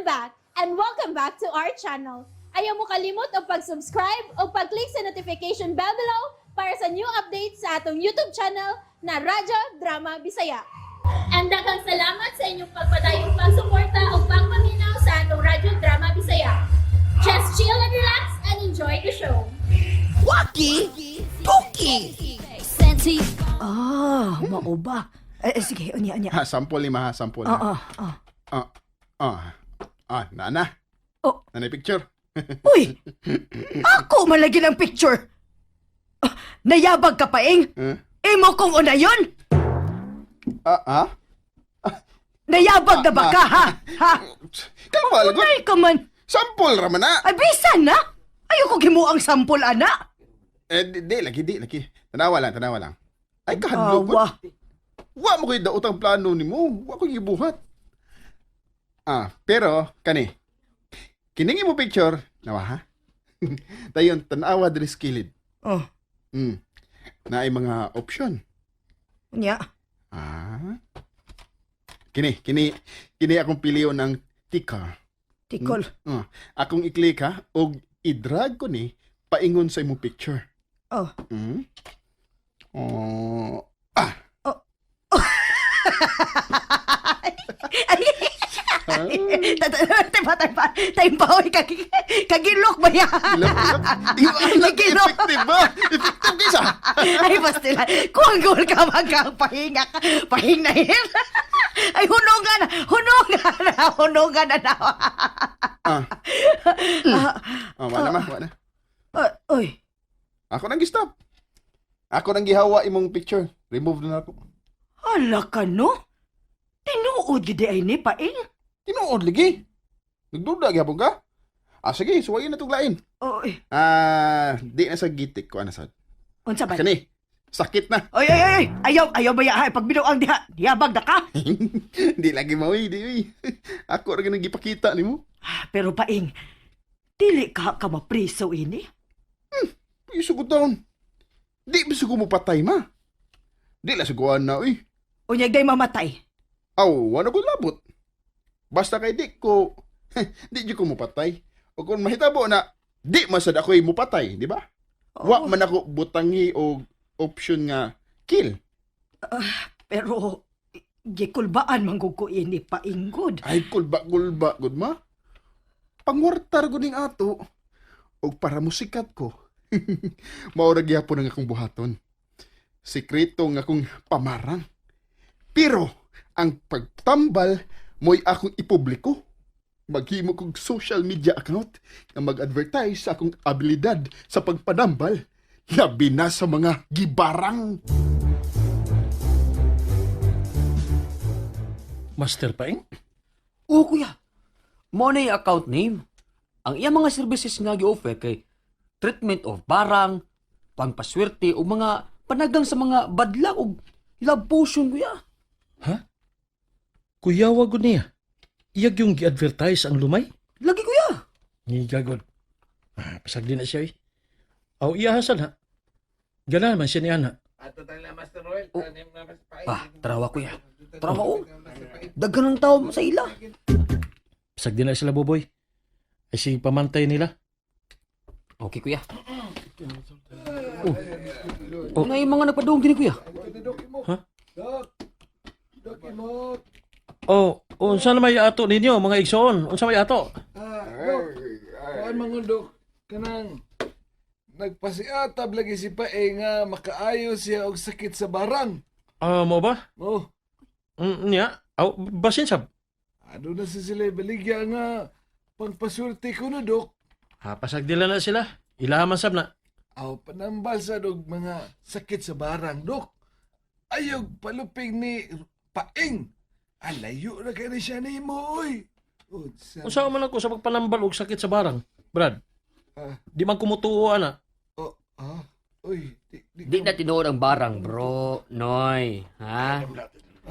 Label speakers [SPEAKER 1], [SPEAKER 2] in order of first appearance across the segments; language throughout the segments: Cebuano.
[SPEAKER 1] I'm back and welcome back to our channel. Ayaw mo kalimot og pag-subscribe o pag-click sa notification bell below para sa new updates sa atong YouTube channel na Radyo Drama Bisaya. And daghang salamat sa inyong pagpadayong pagsuporta o pagpaminaw sa atong Radyo Drama Bisaya. Just chill and relax and enjoy the show.
[SPEAKER 2] Waki! Tuki!
[SPEAKER 1] Senti.
[SPEAKER 2] Ah, mao ba? Eh, eh, sige, unya, unya.
[SPEAKER 3] Ha, sample ni ma, ha, sample.
[SPEAKER 2] Oo,
[SPEAKER 3] Ha.
[SPEAKER 2] oo.
[SPEAKER 3] Ah, ah, ah, nana.
[SPEAKER 2] Oh.
[SPEAKER 3] Nanay picture.
[SPEAKER 2] Uy! Ako man lagi ng picture! Ah, nayabag ka, Paing?
[SPEAKER 3] Huh?
[SPEAKER 2] Imo kong unayon?
[SPEAKER 3] Ah, ah?
[SPEAKER 2] Nayabag na ba ka, ha? Ha?
[SPEAKER 3] Kalma, lagot.
[SPEAKER 2] Unay ka man.
[SPEAKER 3] Sample raman na.
[SPEAKER 2] Ay, bisan na! Ayoko gimuang sampol, ana!
[SPEAKER 3] Eh, di, di, lagi, di, lagi. Tanawa lang, tanawa lang. Ay, kahadlok ko.
[SPEAKER 2] Awa.
[SPEAKER 3] Wa mo ko'y daot ang plano nimo. Wa ko'y gibuhat. Ah, pero, kani. Kiningi mo picture. Nawa, ha? Dayon, tanawa diri sa kilid.
[SPEAKER 2] Oh,
[SPEAKER 3] Naay mga option.
[SPEAKER 2] unya.
[SPEAKER 3] Ah. Kini, kini, kini akong piliyon ng tika.
[SPEAKER 2] Tikol.
[SPEAKER 3] Ah, akong i-click ha, og i-drag ko ni paingon sa imong picture.
[SPEAKER 2] Oh.
[SPEAKER 3] Oh. Ah.
[SPEAKER 2] Oh.
[SPEAKER 3] Ah.
[SPEAKER 2] Taypa, taypa, taypa, oy, kagilok ba yan?
[SPEAKER 3] Ilok, ilok. Ilok,
[SPEAKER 2] Gilok.
[SPEAKER 3] effective ba? Effective kaysa.
[SPEAKER 2] Ay, basta kung gol ka magkapahinga ka, pahinga yun. Ay, hunungan na, hunungan na, hunungan na na.
[SPEAKER 3] Ah. Oh, wala ma, wala.
[SPEAKER 2] Ay, oy,
[SPEAKER 3] Ako nang gi-stop. Ako nang gihawa imong picture. Remove na ako.
[SPEAKER 2] hala ka no? Tinuod gid ay ni Paing.
[SPEAKER 3] Tinuod lagi. Nagduda gyapon ka? Ah, sige, suwayin na tong lain.
[SPEAKER 2] Oy,
[SPEAKER 3] Ah, di na sa gitik ko ana sad.
[SPEAKER 2] unsa ba?
[SPEAKER 3] Kani, sakit na.
[SPEAKER 2] Oy, oy, oy, ayaw, ayaw ba ya, pagbinuang diha, dihabag na ka.
[SPEAKER 3] Di lagi maoy, di oy. Ako ra ganang gipakita nimo.
[SPEAKER 2] Pero Paing, dili ka ka mapriso ini.
[SPEAKER 3] Isugot taon. Di ba ko mo patay ma? Di la suguan na oy.
[SPEAKER 2] Unyag day mamatay.
[SPEAKER 3] Aw, wala ko labot. Basta kay di ko di jud ko mopatay. O kung mahitabo na di masad ako'y mopatay, di ba? Wa man ako butangi og option nga kill.
[SPEAKER 2] Pero, gikulbaan man gud ko ini Painggod.
[SPEAKER 3] Ay kulba kulba gud ma. Pangwartar gud ning ato og para musikat ko. Mao ra gyapon ang akong buhaton. Sekreto nga akong pamarang. Pero ang pagtambal mo'y akong ipubliko. Maghimo kog social media account nga mag-advertise sa akong abilidad sa pagpanambal labi na sa mga gibarang.
[SPEAKER 4] Master Paing?
[SPEAKER 5] Oo, kuya. Mo na yung account name. Ang iyang mga services nga gi-offer kay treatment of barang, pangpaswerte o mga panagang sa mga badlang o love potion, kuya.
[SPEAKER 4] Ha? Kuyawa gud niya. Iyag yung gi-advertise ang lumay?
[SPEAKER 5] Lagi, kuya.
[SPEAKER 4] Ngiga gud. Ah, pasag din na siya eh. Aw, iya hasan ha. Gana man siya ni ana.
[SPEAKER 5] Ah, tarawa, kuya. Tarawa, oh. Daghan ng tao sa ila.
[SPEAKER 4] Pasag din na sila, Boboy. Ay sige, pamantay nila.
[SPEAKER 5] Okay, kuya. Oh. Oh. Na yung mga nagpadung din, kuya.
[SPEAKER 4] Oh, unsa na may ato ninyo mga igsoon? Unsa may ato?
[SPEAKER 6] Ah, Dok. Kuan man Dok. Kanang nagpasiatab lagi si Pae nga makaayo siya og sakit sa barang.
[SPEAKER 4] Ah, mo ba?
[SPEAKER 6] Oh,
[SPEAKER 4] Niya. Aw, basin sab.
[SPEAKER 6] ano na si sila baligya nga pangpaswerte ko no, Dok.
[SPEAKER 4] Ha, pasag dila na sila. Ilaman sab na.
[SPEAKER 6] Aw panambal sa dog mga sakit sa barang, Dok. Ayog paluping ni Paing. Alayo na kay ni siya nimo, oy. Unsa?
[SPEAKER 4] Unsa man ako sa pagpanambal og sakit sa barang, Brad?
[SPEAKER 6] Ah.
[SPEAKER 4] Di man kumutuo ana.
[SPEAKER 6] Oh, ah. Uy, di, di,
[SPEAKER 5] Di na tinuod ang barang, bro. Noy. Ha?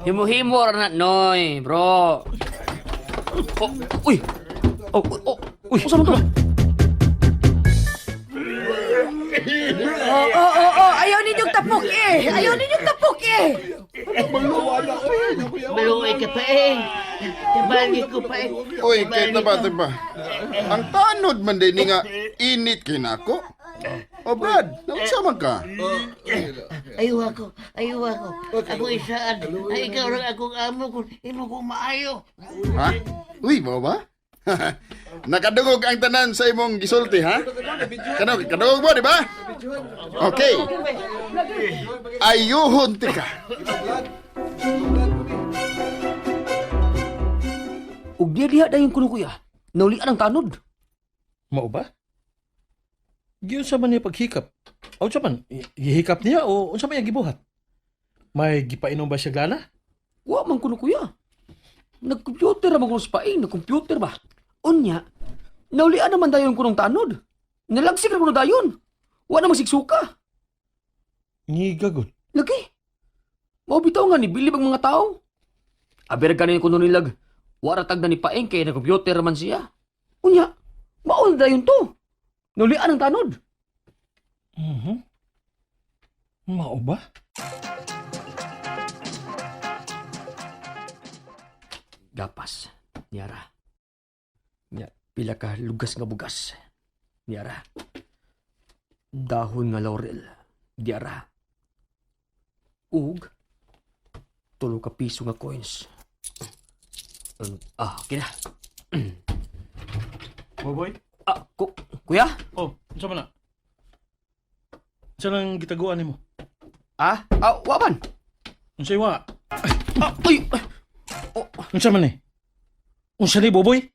[SPEAKER 5] Himo-himo ra na, Noy, bro. Oh, uy.
[SPEAKER 4] Oh, oh, uy, unsa man to?
[SPEAKER 2] Oo, oo, oo, ayaw ninyong tapok eh! Ayaw ninyong tapok eh!
[SPEAKER 6] Maluwa na ko eh. Kuya.
[SPEAKER 7] Maluoy ka Paeng. Tabagi ko, Paeng.
[SPEAKER 3] Oy, kay taba ba? Ang tanod man din ni nga init kay nako. O Brad, naunsa man ka?
[SPEAKER 7] Ayaw ako, ayaw ako. Ako isaan. Ay, ikaw lang akong amo kung imo kong maayo.
[SPEAKER 3] Ha? Uy, mao ba? Nakadungog ang tanan sa imong gisulti, ha? Kano, kadungog mo, di ba? Okay. Ayuhon tika.
[SPEAKER 5] Ug diha diha dayon kuno kuya. Naulian ang tanod.
[SPEAKER 4] Mao ba? Giunsa man niya paghikap? O unsa man? Gihikap niya o unsa man iya gibuhat? May gipainom ba siya gana?
[SPEAKER 5] Wa man kuno kuya. Nagcomputer ra man kuno sa Paeng, nagcomputer ba? Unya, naulian naman dayon kunong tanod. Nalagsik ra kuno dayon. Wa na masigsuka.
[SPEAKER 4] Ngigagod.
[SPEAKER 5] Lagi. Mao bitaw nga nibilib ang mga tao. Aber ganin kuno nilag. Wa ra tagda ni Paeng kay nagcomputer man siya. Unya, mao na dayon to. Naulian ang tanod.
[SPEAKER 4] Mhm. Mao ba?
[SPEAKER 5] Gapas, niyara. Nya, pila ka lugas nga bugas. Niyara. Dahon nga laurel. Diara. Ug 3 ka piso nga coins. Okay na.
[SPEAKER 4] Boboy?
[SPEAKER 5] Ah, kuya?
[SPEAKER 4] Oh, unsa man na? Unsa nang gitaguan nimo?
[SPEAKER 5] Ah, ah, wa man.
[SPEAKER 4] Unsa wa?
[SPEAKER 5] Ah, ay, ay.
[SPEAKER 4] Unsa man ni? Unsa ni Boboy?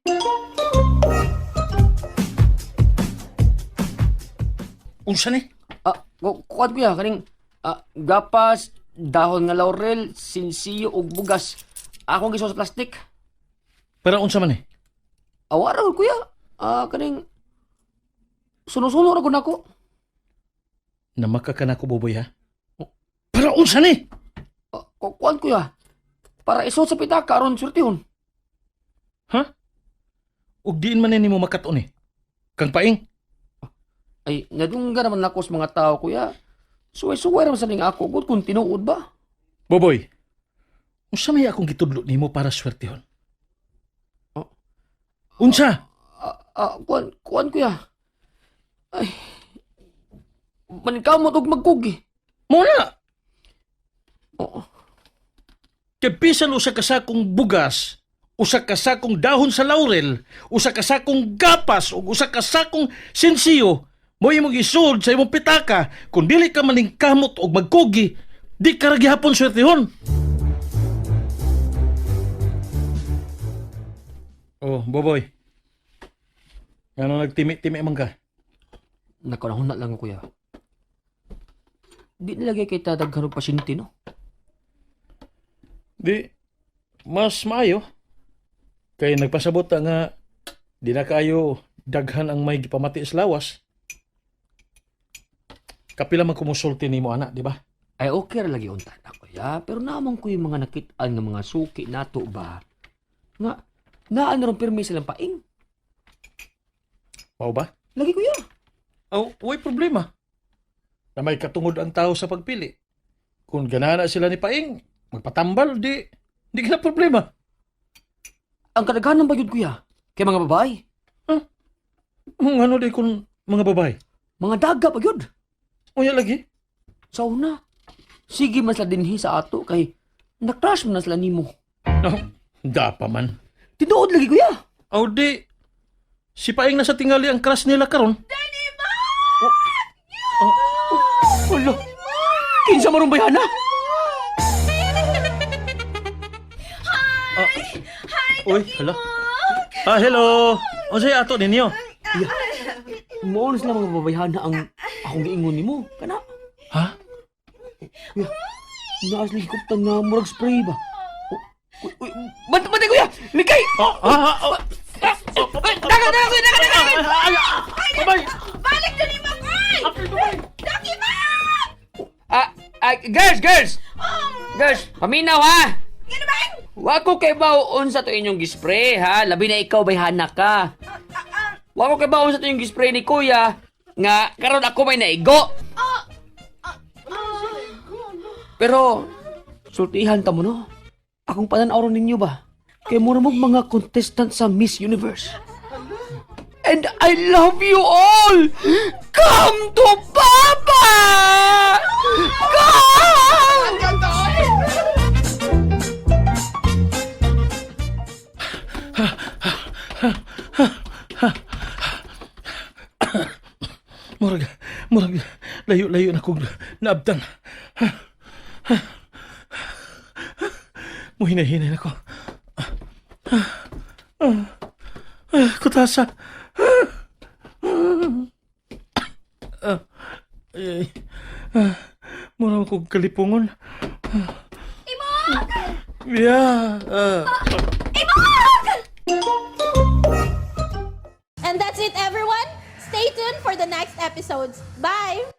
[SPEAKER 4] Unsa ni?
[SPEAKER 5] Ah, kuan kuya kaning gapas, dahon nga laurel, sinsiyo ug bugas. Akong gisuot sa plastic.
[SPEAKER 4] Para unsa man ni?
[SPEAKER 5] Awara gud kuya. Ah, kaning suno-suno ra gud nako.
[SPEAKER 4] Namaka ka na ko Boboy ha? Oh, para unsa ni?
[SPEAKER 5] Ah, kuan kuya. Para isuot sa pitaka aron swertihon.
[SPEAKER 4] Ha? Ug diin man ni nimo makat-on eh. Kang Paing.
[SPEAKER 5] Ay, nadungga naman nako sa mga tao kuya. Suway-suway ra man sa ning ako gud kung tinuod ba.
[SPEAKER 4] Boboy. Unsa may akong gitudlo nimo para swertihon?
[SPEAKER 5] Oh.
[SPEAKER 4] Unsa?
[SPEAKER 5] Ah, ah, kuan kuan kuya. Ay. Maningkamot og magkugi.
[SPEAKER 4] Mo na.
[SPEAKER 5] Oo.
[SPEAKER 4] Kay bisan usa ka sakong bugas, usa ka sakong dahon sa laurel, usa ka sakong gapas ug usa ka sakong sinsiyo, mo imong isud sa imong pitaka, kung dili ka maningkamot og magkugi, di ka ra gihapon swertihon. Oh, Boboy. Ngano nagtimi-timi man ka?
[SPEAKER 5] Nakanahuna lang ako kuya. Di nilagay kay daghan og pasyente no.
[SPEAKER 4] Di, mas maayo. Kay nagpasabot ta nga di na kaayo daghan ang may gipamati sa lawas. Kapila man kumusulti nimo ana, di ba?
[SPEAKER 5] Ay okay ra lagi unta na kuya, pero naman ko yung mga nakitaan ng mga suki nato ba. Nga naan ron pirmi silang Paeng.
[SPEAKER 4] Mao ba?
[SPEAKER 5] Lagi kuya.
[SPEAKER 4] Aw, way problema. Na may katungod ang tao sa pagpili. Kung ganana sila ni Paing, magpatambal, di, di ka na problema.
[SPEAKER 5] Ang kadaghanan ba yun kuya? Kay mga babae,
[SPEAKER 4] Kung ano di kung mga babae.
[SPEAKER 5] mga daga pa yun.
[SPEAKER 4] Unya lagi.
[SPEAKER 5] Sa una, sige man sila dinhi sa ato kay na-crush man na sila nimo.
[SPEAKER 4] No, dapa man.
[SPEAKER 5] Tinuod lagi kuya.
[SPEAKER 4] Aw di, si Paing na sa tingali ang crush nila karon.
[SPEAKER 5] Wala. Kinsa marong bayana?
[SPEAKER 4] Uy, hala. Ah, hello. Unsay ato ninyo?
[SPEAKER 5] Mao na sila mga babayhana ang akong giingon nimo. Kana.
[SPEAKER 4] Ha?
[SPEAKER 5] Kuya, naas lagi kuptan nga murag spray ba? Oh, uy, uy, bantay, bantay kuya! Likay!
[SPEAKER 4] Oh, ah, ah, oh.
[SPEAKER 5] Dagan, dagan, kuya! Dagan, dagan!
[SPEAKER 4] Babay!
[SPEAKER 1] Balik na ni Makoy! Daki Mak!
[SPEAKER 5] Ah, ah, girls, girls! Girls, paminaw ha!
[SPEAKER 1] Ngano ba?
[SPEAKER 5] Wa ko kay baon sa to inyong gispray ha. Labi na ikaw bayhana ka. Wa ko kay baon sa to inyong gispray ni kuya nga karon ako may naigo. Pero Sultihan ta mo, no? Akong pananaw ninyo ba? Kay mura mong mga contestant sa Miss Universe. And I love you all! Come to Papa! Come!
[SPEAKER 4] Murag, murag, layo-layo na kong naabtan. Muhinay-hinay na ko. Kutasa. Ay, ay. Murag kong kalipungon.
[SPEAKER 1] Imog!
[SPEAKER 4] Yeah.
[SPEAKER 1] Imog! And that's it, everyone. Stay tuned for the next episodes. Bye!